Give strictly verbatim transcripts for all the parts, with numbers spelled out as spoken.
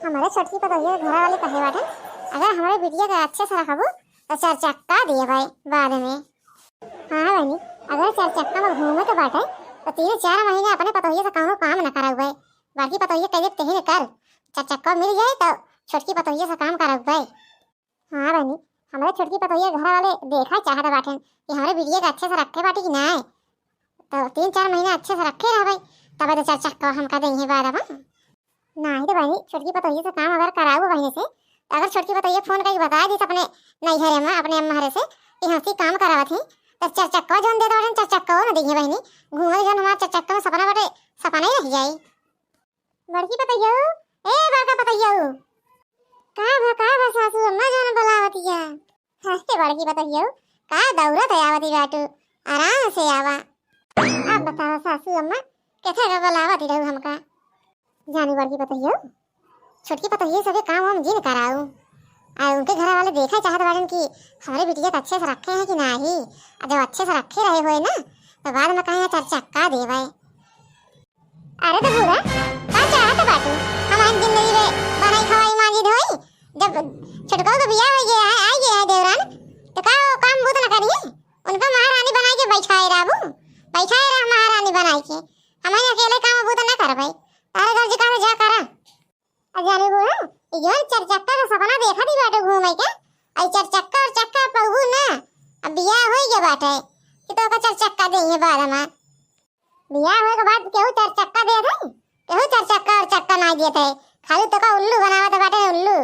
हमरे छोटकी पतोहिया के घरा वाले कहे बाटे, अगर हमरे बिटिया के अच्छे से रखबू तो चार चक्का देबै बाद में। हाँ बहिनी, अगर चार चक्का में घूमे के बाटे तो तीन चार महीने अपने पतोहिया से कौनो काम न करउबै, बड़की पतोहिया कह दे तेही न कर, चार चक्का मिल जाए तो छोटकी पतोहिया से काम करउबै। हाँ बहिनी, हमरे छोटकी पतोहिया के घर वाले देखा चाहत बाटेन कि हमरे बिटिया के अच्छे से रखे बाटी कि नाय। तो तीन चार महीना अच्छे से रखे रहबै, तब तो चार चक्का हमका देइहे बाद में। नाहीं तो बहिनी, छोटकी पतोहिया से काम अगर कराऊ बहिनी से, तो अगर छोटकी पतोहिया फोन करके बता दी अपने नैहरे में, अपने अम्मा हरे से कि हमसे काम करावत ही, तो चार चक्का जौन देत बाटेन, चार चक्का न देइहे बहिनी। घूमे जौन हमार चार चक्का में सपना बाटे, सपना ही रह जाई। बड़की पतोहियो, ए बड़का पतोहियो, का भा, का भा सासू अम्मा जौन बुलावतिया? हंसे बड़की पतोहियो, का दौड़त आवती बाटू, आराम से आवा। अब बताओ सासू अम्मा, कैसे का बुलावती रहू हमका? जानी बड़की पतोहियो, छोटकी पतोहियो सबे काम वाम जिन कराऊ। आ उनके घर वाले देखा चाहत बाटन कि हमरे बिटिया के अच्छे से रखे हैं कि नाही। आ जब अच्छे से रखे रहे होए ना, तो बाद में कहे चार चक्का देवे। अरे तो बूढ़ा, का चाहत बाटू? हमार जिंदगी में बनाई खवाई मांजी धोई? जब छोटका के बियाह हो गया है, आ गया है देवरान, तो का वो काम बूत न करिए? उनका महारानी बनाई के बैठाए रहबू, बैठाए रह महारानी बनाई के। हमारे अकेले काम बूत न करबै। तारे घर जी कहाँ जा करा? आ जाने बूढ़ा, ई जौन चार चक्का का सपना देखा दी बाटे घूमे के, आई चार चक्का और चक्का पउबू ना। अब बियाह होई गया बाटे कि तो का चार चक्का देइहे बाद में। बियाह होए के बाद केहू चार चक्का देत है? केहू चार चक्का और चक्का नाई देत है, खाली तोका उल्लू बनावत बाटे उल्लू।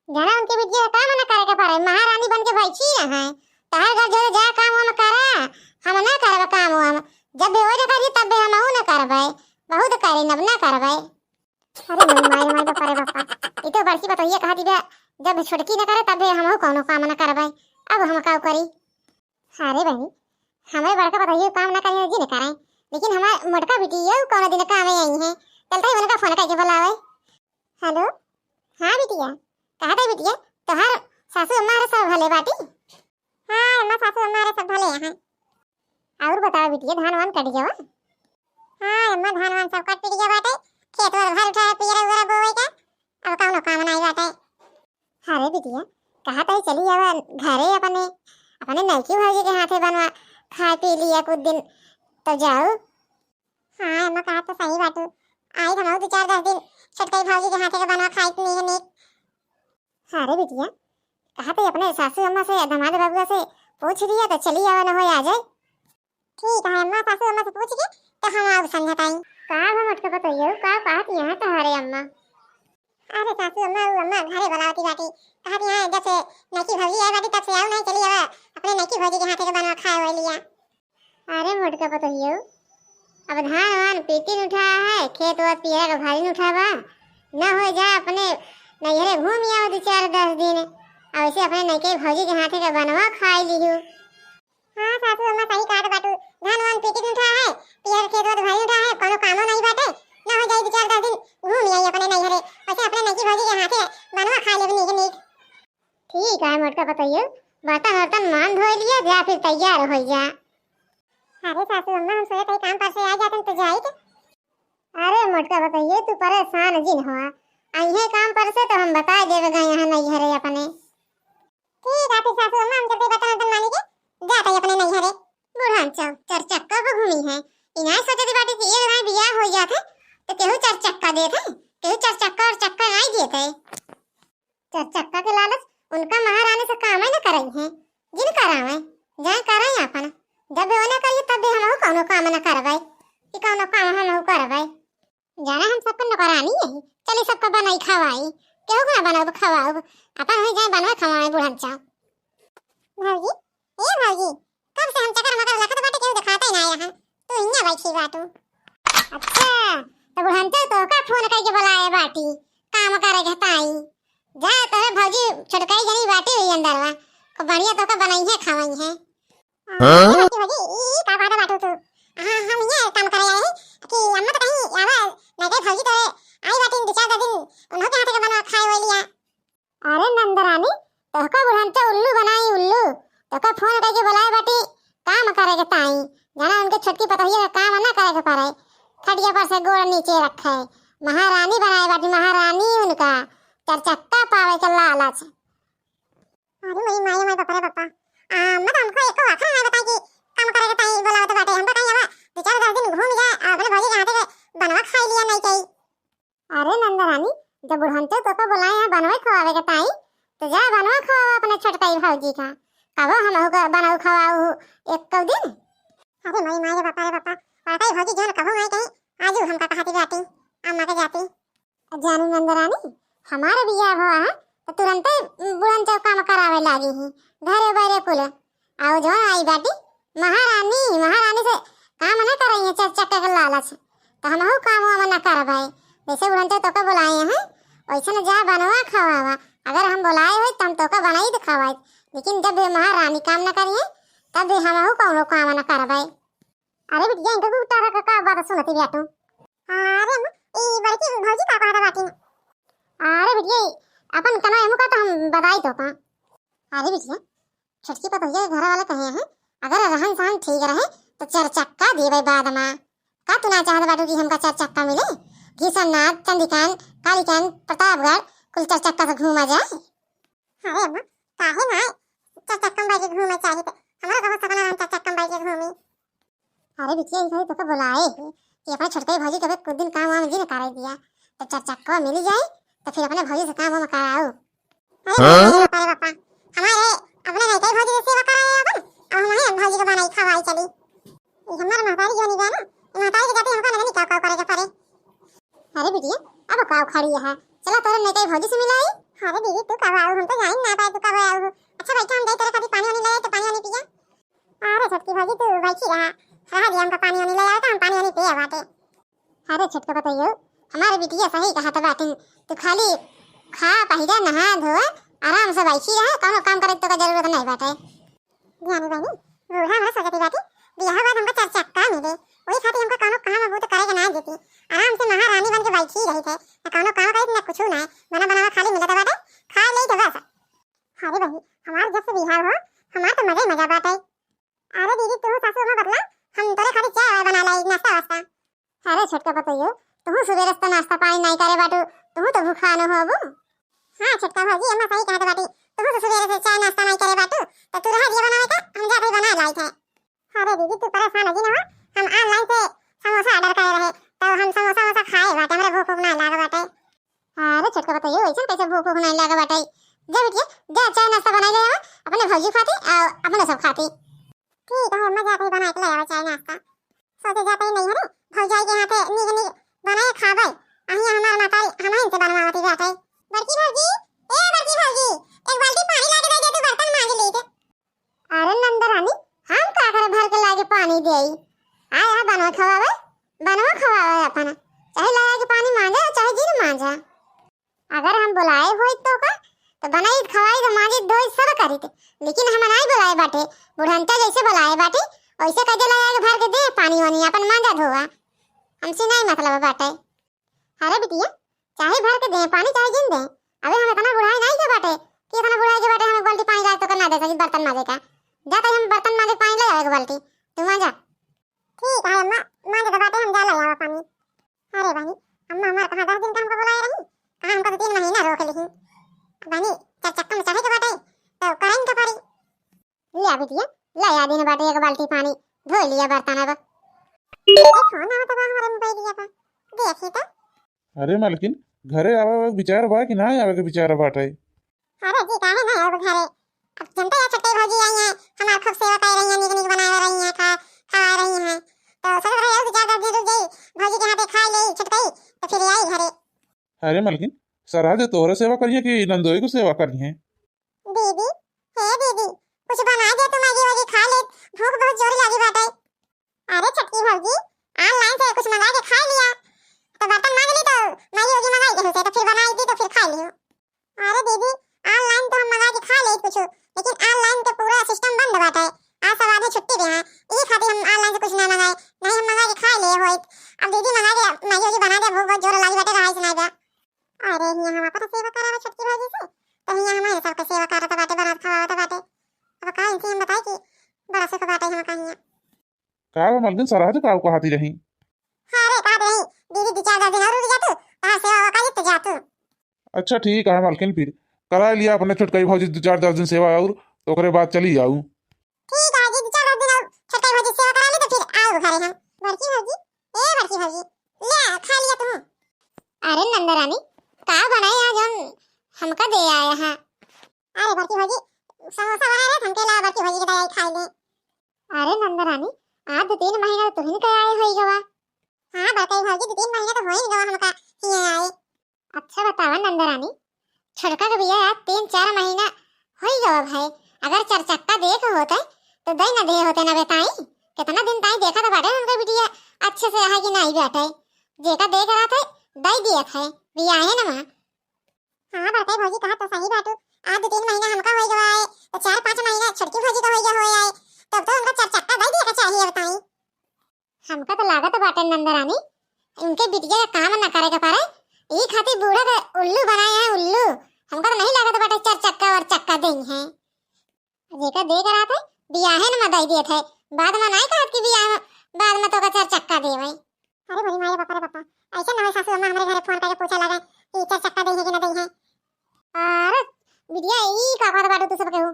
जाना उनके बिटिया का काम न करे के पड़े, महारानी बन के बैठी रहे। तहर घर जोरे जा काम वाम करा, हम ना करब काम वाम। जब भी ओए करी तब भी हमहू ना करबे, बहुत करी अब ना करबे। अरे मोरी माई रे माई, बापा रे बापा, ई तो बड़की पतोहिया कहा दिबे, जब छोटकी ना करे तब भी हमहू कौनो काम ना करबे, अब हम का करी? अरे बहिनी, हमरे बड़का पतोहिया काम ना करी जी ना करे, लेकिन हमार मोटका बिटिया कौनो दिन काम में आई है, चलते ही उनका फोन करके बुलावे। हेलो, हाँ बिटिया, कहा था बिटिया, तोहार सासू अम्मा रे सब भले बाटी? हाँ अम्मा, सासू अम्मा रे सब भले हैं। और बताओ बिटिया, धान वान कट गया? हाँ अम्मा, धान वान सब कट पिट गया बाटे, खेत वाल भर उठा है, पियर उगरा बोवे का, अब कौनो काम नहीं बाटे। अरे बिटिया, कहा तो चली आवा घरे अपने, अपने नैकी भौजी के हाथे बनवा खाए पी लिया कुछ दिन, तो जाओ। हाँ अम्मा, कहा तो सही बाटू, आई हम दो चार दस दिन छोटकई भौजी के हाथे के बनवा खाई पी है नीक। अरे बिटिया, कहा तो अपने सासू अम्मा से, दामाद बबुआ से पूछ लिया तो चली आवा, न हो आ जाए। ठीक है अम्मा, सासू अम्मा से पूछ के तो हम आउ समझत आई। का हो मोटका पतोहियो, का कहत यहाँ तोहरे अम्मा? अरे सासू अम्मा, उ अम्मा घरे बुलावती बाटी, कहत यहाँ जब से नैकी भौजी आई बाटी तब से आऊ नहीं, चली आवा अपने नैकी भौजी के हाथे के बनवा खाए हुए लिया। अरे मोटका पतोहियो, अब धान वान पीटिन उठा है, खेत वात पियर के भरिन उठा बा, न हो जा अपने नैहरे घूम आओ दो चार दस दिन, और ऐसे अपने नैके भौजी के हाथे के बनवा खाई लिहू। हाँ सासू अम्मा सही कहत बाटू, धान वान पीटिन उठा है, पियर खेत वात भरिन उठा है, कोनो कामो नहीं बाटे, न हो जाई दो चार दस दिन घूम आई अपने नैहरे, वैसे अपने नैकी भौजी के हाथे बनवा खा लेब नीक नीक। ठीक है मोटका पतोहियो, बर्तन वर्तन मान धोई लिया जा, फिर तैयार हो जा। अरे सासू अम्मा, हम सोचत हई काम पर से आ जातन तो जाइत। अरे मोटका पतोहियो, तू परेशान जिन हुआ, अइहे काम पर से तो हम बताए देवे गए यहाँ नैहरे अपने। ठीक है फिर सासू अम्मा, हम चलते बर्तन वर्तन मानी के जात हई अपने नैहरे। बुढ़ान चौ चार चक्का पे घूमी है, इनाय सोचती बाटी कि एक भाई बियाह हो जात है तो केहू चार चक्का देत है, केहू चार चक्का और चक्का नहीं देत है। चार चक्का के लालच उनका महारानी से काम ही न करई है, जिन करावे, जाए करे अपन। जब भी ओने करिए तब भी हमहू कौनो काम न करबै, कि कौनो काम हमहू करबै। जाना हम सबके नौकरानी यही, चली सबका बनाई खवाई, केहू के ना बनाऊ खवाऊ, अपन हुई जाए बनवे खवाए बुढ़न चाव। भौजी, ए भौजी, कब से हम चक्कर मकर लखत बाटे केहू देखाते ना रहा, तू इन्ना बैठी बाटू। अच्छा, तो बुढ़न चाव तोहका फोन करके बुलाए बाटी, काम करे के ताई। जा तोहरे भौजी छोटकाई जनी बाटी हुई अंदरवा, को बढ़िया तोहका बनाई है खवाई है। हाँ? भौजी, भौजी, ई, ई का बात बाटू तू? हाँ, हम ये काम करे आए हैं कि अम्मा तो कहीं आवा, नहीं तो भौजी तो आई बाटी दो चार दिन, उन्हों के हाथे के बनवा खाए हुए लिया। अरे नंदरानी, तोहका बुढ़न चाव उल्लू बनाई उल्लू, तोहका फोन करके बुलाए बाटी काम करे के ताई, जाना उनके छोटकी पतोहिया का काम ना करे के पड़े, खटिया पर से गोड़ नीचे रखे, महारानी बनाए बाटी महारानी उन का, चार चक्का पावे के लालच। अरे मोरी माई, मोरी बाप रे बापा। आ, अम्मा तो हमको एको आखर नाहीं बताई कि काम करे के ताई बोलावत बाटे। हमका कहीं अब दो चार दस दिन घूम जाए, आ, अपने भौजी के हाथे के बनवा खाई लिया नाहीं कही। अरे नंद रानी, जब बुढ़ंते तोका बोलाए हैं बनवे खवावे के ताई, तो जा बनवा खवावा अपने छोटकाई भौजी का। कबो हमहू का बनवा खवाऊ एक दिन। अरे मोरी माई रे बापा रे बापा, बड़काई भौजी जौन कबो नाहीं कही, आजू हमका कहती बाटी, अम्मा के जाती। जानू नंद रानी, हमार बियाह हुआ है, तो तुरंते बुढ़न चौका में करावे लागी ही, घरे बहरे कुल। आओ जौन आई बाटी, महारानी, महारानी से काम न कराई है, चार चक्का के लालच। तो हमहू काम वाम न करबै। जैसे बुढ़न चौक तोका बुलाए हैं, वैसे न जा बनवा खवावा। अगर हम बुलाए होई, तो हम तोका बनाई तो खवाई। लेकिन जब ये महारानी काम न करी है, तब भी हमहू कौनो काम न करबै। अरे बिटिया, इनका गुप्ता का, का बात सुनती बिया तू? अरे अम्मा, ई बड़की भौजी का कहत बाटी? अरे बिटिया, अपन कनो एमू का तो हम बताई तोका। अरे बिटिया, छोटकी पतोहिया के घर वाले कहे हैं, अगर रहन सहन ठीक रहे तो चार चक्का देबै बाद में। का तू ना चाहत बाटू कि हमका चार चक्का मिले? घीसरनाथ, चंदीकांत, कालीकांत, प्रतापगढ़ कुल चार चक्का से घूमा जाए। अरे अम्मा, काहे ना? चार चक्का में बैठ के घूमे चाही तो हमरो बहुत सपना रहन चार चक्का में बैठ के घूमी। अरे बिटिया, ई घड़ी तोके बुलाए ही कि अपने छोटकई भौजी के कुछ दिन काम वाम जिन करे दिया, तो चार चक्का मिल जाए, तो फिर अपने भौजी से काम वाम कराऊ। अरे हाँ? बाप रे बापा, हमारे अपने नइकई भौजी के सेवा कराए अपन, अब हम वही भौजी के बनाई खवाई चली। ई हमार महतारी जोनी बा ना, ई महतारी के जाते हमका नहीं का का करे के पड़े। अरे बिटिया, अब का उखाड़ी है? चला तोरे नइकई भौजी से मिलाई। अरे दीदी, तू कब आऊ? हम तो जान ना पाए तू कब आऊ। अच्छा बैठा, हम जाई तोरे खातिर पानी वानी ले आई तो पानी वानी पिया। अरे छोटकी भौजी, तू बैठी रहा, रहा दिया, हमका पानी वानी ले आओ तो हम पानी वानी पिए बाटे। अरे छोटका पतोहियो, हमारे बिटिया सही कहत बाटिन, तू खाली खा, पहिरा, नहा, धोआ, आराम से बैठी रहा, कौनो काम करे तो का जरूरत नहीं बाटे। ध्यानी बहनी, बूढ़ा हमरा सोचती बाटी, बियाह बाद हमका चार चक्का मिले, वही खातिर हमका कौनो काम बूत करे के ना देती, आराम से महारानी बन के बैठी रही थे, ना कौनो काम करे ना कुछ ना, बना बनावा खाली मिलत बाटे, खा ले तो बस। अरे बहनी, हमार जब से बियाह हो, हमार तो मजे मजा बाटे। अरे दीदी, तू सासू में बदला, हम तोरे खातिर चाय वाय बना लाई, नाश्ता वास्ता। अरे छोटका पतोहियो, तुहू सुबेरे से तो नाश्ता पानी नहीं करे बाटू, तुहू तो भूखानो होबू। हाँ छोटका भौजी, अम्मा सही कहत बाटी, तुहू तो सुबेरे से चाय नाश्ता नहीं करे बाटू, तो तू रह दिया बनावे का, हम जाते ही बना लाई थे। अरे दीदी, तू परेशान जिन हो, हम online से समोसा order करे रहे, तो हम समोसा वमोसा खाए बाटे, हमरे भूख उख नहीं लागे बाटे। अरे छोटका पतोहियो, ऐसन कैसे भूख उख नहीं लागे बाटे? जा बिटिया, जा चाय नाश्ता बनाई ले आवा, अपने भौजी खाती और अपने सब खाती। ठीक है, मैं जाते ही बना के ले आवा चाय नाश्ता। सोचे जाते ही नहीं है रे, भौजाई के हाथे नीक नीक बनाए खाबे। अही हमार मातारी हमहिन से बनवावती बाटे। बड़की भौजी, ए बड़की भौजी, एक बाल्टी पानी लाके दे दे, तू बर्तन मांज ली थे। अरे नंद रानी, हम का करे भर के लाके पानी देई? आ यहाँ बनवा खवावे, बनवा खवावे अपन, चाहे लाके पानी मांजा, चाहे जिन मांजा। अगर हम बुलाए होइत तोका, तो बनाइत खवाइत मांजित धोइत सब करित, लेकिन हम नाई बुलाए बाटे। बुढ़ंता जैसे बुलाए बाटे, वैसे कह दे लगा के भर के दे पानी वानी, अपन मांजा धोवा, हमसे नाई मतलब बाटे। अरे बिटिया, चाहे भर के दे पानी, चाहे जिन दे, अबे हम इतना बुढ़ाई नाई के बाटे कि इतना बुढ़ाई के बाटे हम एक बाल्टी पानी लाके तोका ना दे सकी बर्तन मांजे का। जा तई हम बर्तन मांजे के पानी ले आओ एक बाल्टी, तू मांजा। ठीक है अम्मा, मांजे तो बाटे, हम जा ले आवा पानी। अरे बहनी, अम्मा हमार कहाँ दस दिन का हमको बुलाए रही, कहाँ हमको दो तीन महीना रोक लिही। बहनी, चार चक्का में चढ़े के बाटे, तो करइन के पड़ी। लिया बिटिया, ले आ दिन बाटे एक बाल्टी पानी, धो लिया बर्तन अब। देखो ना, तो हमारे मोबाइल लिया था, देखी तो। अरे मालकिन, घरे आवे के विचार बा कि ना आवे के विचार बाटे? अरे जी, काहे ना आवे घरे? अब जनते हो, छोटकी भौजी आई हैं, हमार खूब सेवा कर रही हैं, नीक नीक बनाए रही हैं, खा, खवा रही हैं। तो सोचत रहे, दो चार दस दिन रुक जाई, भौजी के हाथे खाई ले छोटकी, तो फिर आई घरे। अरे मलकिन, सरहज तोहरे सेवा करिए कि नंदोई को सेवा करिए? दीदी, हे दीदी, कुछ बना दे, तू मैगी वैगी खा ले, भूख बहुत जोर लागी बाटे। अरे छोटकी भौजी, online से कुछ मंगा के खा लिया, तो बर्तन मांज ली तो मैगी वैगी मंगाई कहीं से, तो फिर बनाई दी तो फिर खा लियो। अरे दीदी, online तो हम मंगा के खा ले कुछ, लेकिन online तो पूरा system बंद बाटे। आज सब आदमी छुट्टी पे हैं, ई खातिर हम online से कुछ ना मंगाए, नहीं हम मंगा के खा ले होइत। अब दीदी मंगा के मैगी वैगी बना दे, भूख बहुत जोर लागी बाटे, रहाई से नहीं बा। अरे हियाँ हम अपन सेवा करावे छोटकी भौजी से, तो हियाँ हमारे सबके सेवा करत बाटे, बनात खवावत बाटे। अब का इनसे हम बताई कि बड़ा सुख बाटे हम कहिया। का बा मलकिन, सरहज का कहती रही? हाँ रे, कहत रही, दीदी दो चार दस दिन और रुक जा तू, तहार सेवा वकाई तो जा तू। अच्छा ठीक है मलकिन, फिर कराइ लिया अपने छोटकई भौजी दो चार दस दिन सेवा और, तो ओकरे बाद चली जाऊ। ठीक है जी, दो चार दिन और छोटकई भौजी सेवा करा ली तो फिर आऊ घरे हम। बड़की भौजी, ए बड़की भौजी, ले खा लिया तू। अरे नंदरानी, का बनाए आज हम, हमका दे आया है? अरे बड़की भौजी, समोसा बनाए रहे, हमके ला बड़की भौजी के दे आई खाए ले। अरे नंदरानी, आज दो तीन महीना तो तुहिन के आए होई गवा। हाँ बड़कई भौजी, दो तीन महीना तो होई गवा हमका हियाँ आए। अच्छा बतावा नंदरानी, छोटका के बियाह आज तीन चार महीना होई गवा भाई, अगर चार चक्का देख होते तो दई न दे होते न बेताई। कितना दिन ताई देखा तो बाटे उनका बिटिया अच्छे से है कि नहीं बाटे, जेका देख रहा थे दई दिया थे बियाहे न माँ। हाँ बड़कई भौजी कहा तो सही बाटू, आज दो तीन महीना हमका होई गवा है तो चार पाँच महीना छोटकी भौजी का होई गवा है, तब तो उनका चार चक्का दई दिया का चाहिए बताई। हमका तो लागत बाटे नंदरानी, इनके बिटिया का काम न करे के पड़े, ई खातिर बूढ़ा के उल्लू बनाए हैं, उल्लू। हमका तो नहीं लागत बाटे चार चक्का और चक्का देई हैं। जेका देख रहा थे, बियाहे न मदाई देत है, बाद में नहीं कहत कि बियाह में, बाद में तो का चार चक्का देवे। अरे मोरी माई रे बापा रे बापा, ऐसा ना हो सासू अम्मा हमरे घरे फोन करके पूछे लगे कि चार चक्का देई है कि ना देई है। अरे बिटिया, ई का कहत बाटू तू सब केहू?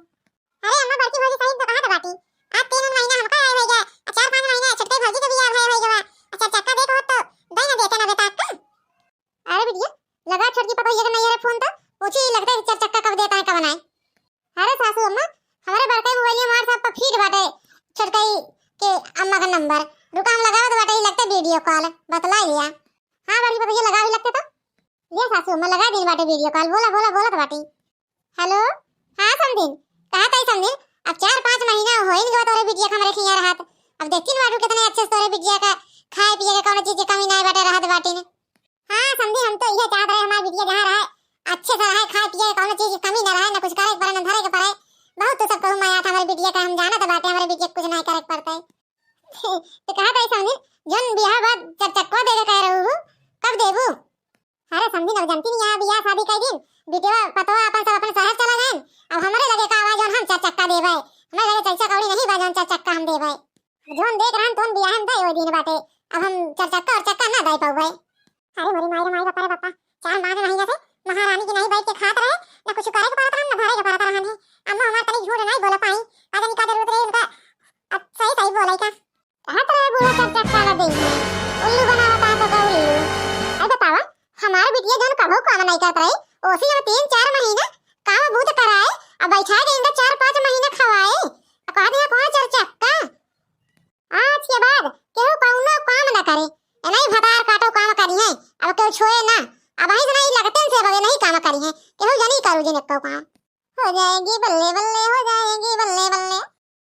अरे अम्मा, बड़की भौजी सही तो कहत बाटी। आज तीन महीना हमका आए होई गया, आ चार पाँच महीना छोटकी भौजी के बियाह भए होई गवा। आ चार चक्का देत होत तो दई न देते ना बेटा का। अरे बिटिया, लगा छोटकी पतोहिया के नैहरे फोन तो पूछी, लगते चार चक्का कब देता है कब नाई। अरे सासू अम्मा, हमरे बड़का मोबाइल में WhatsApp पर फीड बाटे छोटकई के अम्मा का नंबर। रुका हम लगावत बाटे, लगते वीडियो कॉल बतलाई लिया। हाँ बड़की पतोहिया, लगावे लगते तो। ले सासू अम्मा, लगा दिन बाटे वीडियो कॉल, बोला बोला बोलत बाटी। हेलो, हाँ समधिन, कहा ताई समधिन, अब चार पाँच महीना होइन गवा तोरे बिटिया के हमरे खिया रहत। अब देखती न बाटू कितने अच्छे से तोरे बिटिया का खाए पिए के कौनो चीज के कमी नाई बाटे रहत बाटिन। हाँ समधिन, हम तो इहे चाहत रहे हमार बिटिया जहाँ रहे अच्छे से रहे, खाए पिए के कौनो चीज के कमी ना रहे, ना कुछ करे के पड़े ना धरे के पड़े। बहुत तो सब कहू माया था हमारे बिटिया का, हम जानत बाटे हमारे बिटिया के कुछ नाई करे के पड़ते। तो कहा ताई समधिन, जौन बियाह बाद चार चक्का देवे कह रहू, कब देबू? अरे समधिन, अब जानती नहीं, यहाँ बियाह शादी कई दिन, बिटिया पतोह अपन सब अपने शहर चला गए। अब हमरे लगे का आवाज, जौन हम चार चक्का देवे, हमारे लगे पैसा कौड़ी नहीं बा, जौन चार चक्का हम देवे। जौन देख रहन, तौन बियाह में दे, ओई दिन बाटे, अब हम चार चक्का और चक्का ना दे पावे। अरे मोरी माई रे माई, बापा रे बापा, चार पाँच महीना से महारानी की नहीं बैठ के खात रहे, ना कुछ करे के पड़त रहन, ना धरे के पड़त रहन है। अम्मा हमार तनी झूठ नहीं बोला पाई, आज नहीं का जरूरत रही उनका, अब सही सही बोले का। कहत रहे बूढ़ा चार चक्का न देई है, उल्लू बनावत है तो का उल्लू। अब बतावा, हमार बिटिया जौन कभो काम नहीं करत रही, ओसी जब तीन चार महीना काम बूत कराए, अब बैठा के इनका चार पाँच महीना खवाए, अब कह दिया कौन चार चक्का। आज के बाद केहू कौनो काम न करे, ए नहीं भतार काटो काम करी है, अब केहू छोए ना, अब ही से नहीं लगते से बगे नहीं काम करी है, केहू जनी करू जिन एको काम। हो जाएगी बल्ले बल्ले, हो